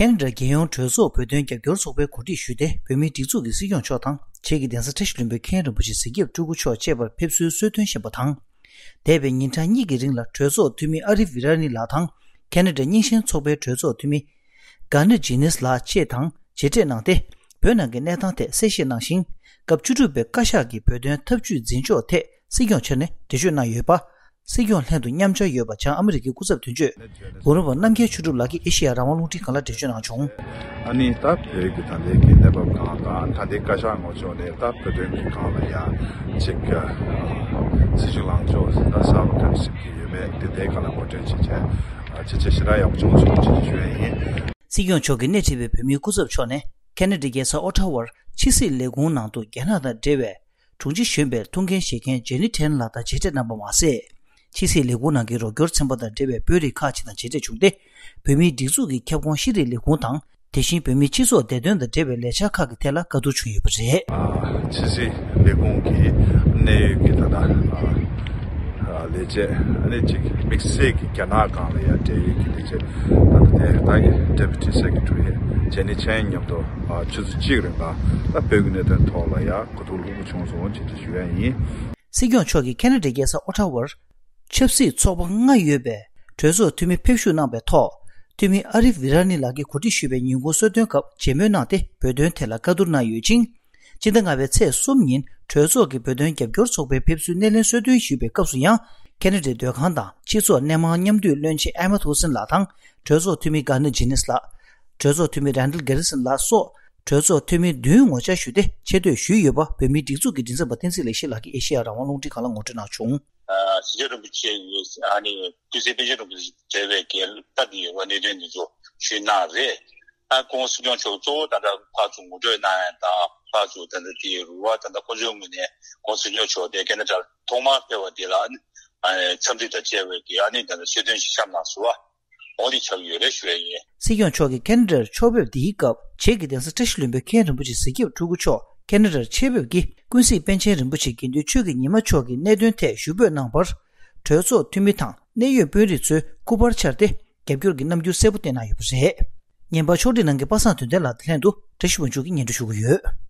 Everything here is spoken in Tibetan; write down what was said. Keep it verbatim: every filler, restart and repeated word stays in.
ཁེ་ན་ཌ་རྒྱལ་ཡོངས་གྲོས་ཚོགས་བོད་དོན་རྒྱབ་སྐྱོར་ཚོགས་པའི་གོ་སྒྲིག་ཞུས་ཏེ། བོད་མིའི་སྒྲིག་འཛུགས་ཀྱི་སྲིད་སྐྱོང་མཆོག་དང་། བྱེས་ཀྱི་གདན་ས་བཀྲ་ཤིས་ལྷུན་པོའི་མཁན་རིན་པོ་ཆེ་གཟིགས་རྒྱབ་སྤྲུལ་སྐུ་མཆོག་བཅས་པར་ཕེབས་བསུའི་གསོལ་སྟོན་ཞུས་པ་དང་། འདས་པའི་ཉིན་གྲངས་གཉིས་ཀྱི་རིང་ལ་གྲོས་ཚོགས་འཐུས་མི་ཨ་རིབ་བི་ར་ནི་ལགས་དང་། ཁེ་ན་ཌ་རྙིང་ཞེན་ཚོགས་པའི་གྲོས་ཚོགས་འཐུས་མི་གྷ་ནི་ཇི་ནིས་ལགས་བཅས་དང་མཇལ་འཕྲད་གནང་སྟེ། བོད་ནང་གི་གནས་སྟངས་ཐད་གསལ་བཤད་གནང་ཞིང་། སྐབས་བཅུ་དྲུག་པའི་བཀའ་ཤག་གི་བོད་དོན་ཐབས་ཇུས་འཛིན་ཕྱོགས་ཐད་སྲིད་སྐྱོང་མཆོག་ནས་འགྲེལ་བརྗོད་གནང་ཡོད་པ། སྲིད་སྐྱོང་ལྷན་དུ་མཉམ་བཅར་ཡོད་པ་བྱང་ཨ་མི་རི་ཀའི་སྐུ་ཚབ་དོན་གཅོད་གུ་རུ་བ་རྣམ་རྒྱལ་ཆོས་གྲུབ་ལགས་ཀྱིས་ཨེ་ཤེ་ཡ་རང་དབང་རླུང་འཕྲིན་ཁང་ལ་འགྲེལ་བརྗོད་གནང་བྱུང་། ཨ་ནི་ད་བོད་ཀྱི་ད་ལྟའི་གི་གནས་བབ་སྒང་དང་། ད་ལྟའི་བཀའ་ཤག་ངོ་ཕྱོགས་ནས་ད་བོད་དོན་གྱི་སྒང་ལ་ཡ་ཅིག་སྲིད་ཇུས་ལངས་ཕྱོགས་ད་གསར་པ་ག་རེ་ཞིག་གི་ཡོད་མེད་དེ། དེའི་སྒང་ལ་ངོ་སྤྲོད་བྱེད་ཆེད་ཅིག་ཅིག་ཞེ་དྲག་ཡག་པོ་བྱུང་སོང་ཅེས་ཞུ་ཡ་ཡིན། སྲིད་སྐྱོང་མཆོག་གིས་སྣེ་ཁྲིད་པའི་བོད་མིའི་སྐུ་ཚབ་མཆོག་ནས་ཁེ་ན་ཌའི་རྒྱལ་ས་ཨོ་ཊ་ཝར་ཕྱི་སྲིད་ལས་ཁུངས་ནང་དུ་རྒྱ་ནག་དང་འབྲེལ་བའི་དྲུང་ཆེ་གཞོན་པའི་ཐུགས་འགན་བཞེས་མཁན་ཇེ་ནི་ཐེན་ལགས་དང་མཇལ་འཕྲད་གནང་པ་མ་ཟད། ཕྱི་སྲིད་ལས་ཁུངས་ནང་གི་རོགས་སྐྱོར་ཚན་པ་དང་འབྲེལ་བའི་དཔོན་རིགས་ཁག་ཅིག་དང་མཇལ་འཕྲད་བྱུང་སྟེ། བོད་མིའི་སྒྲིག་འཛུགས་ཀྱི་ཁྱབ་ཁོངས་ཤེས་རིག་ལས་ཁུངས་དང་། དེ་བཞིན་བོད་མིའི་སྤྱི་ཚོགས་བདེ་དོན་དང་འབྲེལ་བའི་ལས་འཆར་ཁག་གི་ཐད་ལ་བཀའ་བསྡུར་བྱུང་ཡོད་པ་རེད། ཕྱི་སྲིད་ལས་ཁུངས་ཀྱི་གནད་ཡོད་ཀྱི་ད་ལྟ་ལས་བྱེད་ཨ་ནི་ཅིག་དམིགས་བསལ་གྱི་རྒྱ་ནག་སྒང་ལ་ཡ་འབྲེལ་ཡོད་ཀྱི་ལས་བྱེད་ད་ལྟ་དེ་ད་གི་Deputy Secretary་ཇེ་ནི་ཆན་མཉམ་དུ་ཆུ་ཚོད་གཅིག་རིང་ལ་ད་བོད་ཀྱི་གནད་དོན་ཐོག་ལ་ཡ་གོ་བསྡུར་ལྷུག་པོ་བྱུང་སོང་ཅེས་ཞུ་ཡ་ཡིན། སྲིད་སྐྱོང་མཆོག་གིས་ཁེ་ན་ཌའི་རྒྱལ་ས་ཨོ་ཊ་ཝར་ཆབ་སྲིད་ཚོགས་པ་ལྔ་ཡོད་པའི་གྲོས་ཚོགས་འཐུས་མི་ཕེབས་ཞུགས་གནང་པའི་ཐོག་འཐུས་མི་ཨ་རིབ་བི་ར་ནི་ལགས་ཀྱིས་གོ་སྒྲིག་ཞུས་པའི་ཉིན་གུང་གསོལ་སྟོན་སྐབས་མཇལ་མོལ་གནང་སྟེ། བོད་དོན་ཐད་ལ་བཀའ་བསྡུར་གནང་ཡོད་ཅིང་། སྤྱི་ཟླ་ལྔ་པའི་ཚེས་གསུམ་ཉིན་གྲོས་ཚོགས་ཀྱི་བོད་དོན་རྒྱབ་སྐྱོར་ཚོགས་པའི་ཕེབས་བསུའི་སྣེ་ལེན་གསོལ་སྟོན་ཞུས་པའི་སྐབས་སུ་ཡང་། ཁེ་ན་ཌའི་སྡོད་ཁང་དང་སྤྱི་ཚོགས་སྣེ་མང་མཉམ་འདུས་བློན་ཆེན་ཨེ་མ་ཐོ་སིན་ལགས་དང་། གྲོས་ཚོགས་འཐུས་མི་གྷ་ནི་ཇི་ནིས་ལགས། གྲོས་ཚོགས་འཐུས་མི་རན་ཌལ་གྷེ་རི་སན་ལགས་སོགས་གྲོས་ཚོགས་འཐུས་མི་བདུན་ངོ་བཅར་ཞུས་ཏེ་ཆེ་བསྟོད་ཞུས་ཡོད་པ། བོད་མིའི་སྒྲིག་འཛུགས་ཀྱི་མགྲིན་ཚབ་པ་བསྟན་འཛིན་ལེགས་བཤད་ལགས་ཀྱིས་ཨེ་ཤེ་ཡ་རང་དབང་རླུང་འཕྲིན་ཁང་ལ་ངོ་སྤྲོད་གནང་བྱུང་། ཨ། སྲིད་སྐྱོང་རིན་པོ་ཆེ་ཡིས་ཨ་ནི་སྐུ་ཚེ་པཎ་ཆེན་རིན་པོ་ཆེ་མཇལ་བའི་གི་ལྟ་དེ་ཡོད་པ་གནད་དོན་འདི་ཚོ་ཞུས་གནང་རེད། ཨ། ཁོང་སྲིད་སྐྱོང་མཆོག་གཙོ་བོ་ད་ལྟ་ཕར་ཚུར་ངོ་སྤྲོད་གནང་ཡ་དང་། ཕར་ཚུར་ད་ལྟ་དེ་རུ་བ་ད་ལྟ་ཁོང་ཚོའི་ངོས་ནས་ཁོང་སྲིད་སྐྱོང་མཆོག་དེ་ཁེ་ན་ཌར་ཐོག་མར་ཕེབས་པ་དེ་ལ་ཨ་ནི་འཚམས་འདྲི་དང་བཅས་པའི་གི་ཨ་ནི་ད་ལྟ་གསོལ་སྟོན་ཞིག་བཤམས་གནང་སོང་བ། འོ་དེ་ཆགས་ཡོད་རེད་ཞུ་ཡ་ཡིན། སྲིད་སྐྱོང་མཆོག་གིས་ཁེ་ན་ཌར་ཕྱོགས་ཕེབས་འདིའི་སྐབས་བྱེས་ཀྱི་གདན་ས་བཀྲ་ཤིས་ལྷུན་པོའི་མཁན་རིན་པོ་ཆེ་གཟིགས་རྒྱབ་སྤྲུལ་སྐུ་མཆོག་ཁེ་ན་ཌར་ཆེད་ཕེབས་ཀྱིས་ཀུན་གཟིགས་པཎ་ཆེན་རིན་པོ་ཆེ་དགེ་འདུན་ཆོས་ཀྱི་ཉི་མ་མཆོག་གི་གནད་དོན་ཐད་ཞུ་འབོད་གནང་བར། གྲོས་ཚོགས་འཐུས་མི་དང་གནད་ཡོད་དཔོན་རིགས་ཚོས་སྐུ་པར་འཕྱར་ཏེ་རྒྱབ་སྐྱོར་གྱི་རྣམ་འགྱུར་གསལ་པོ་བསྟན་གནང་ཡོད་པ་རེད། ཉན་པ་ཕྱོགས་སྒྲིག་གནང་མཁན་པ་སངས་དོན་ལྡན་ལགས་དང་ལྷན་དུ་བཀྲ་ཤིས་དབང་ཕྱུག་གིས་སྙན་སྒྲོན་ཞུ་གི་ཡོད།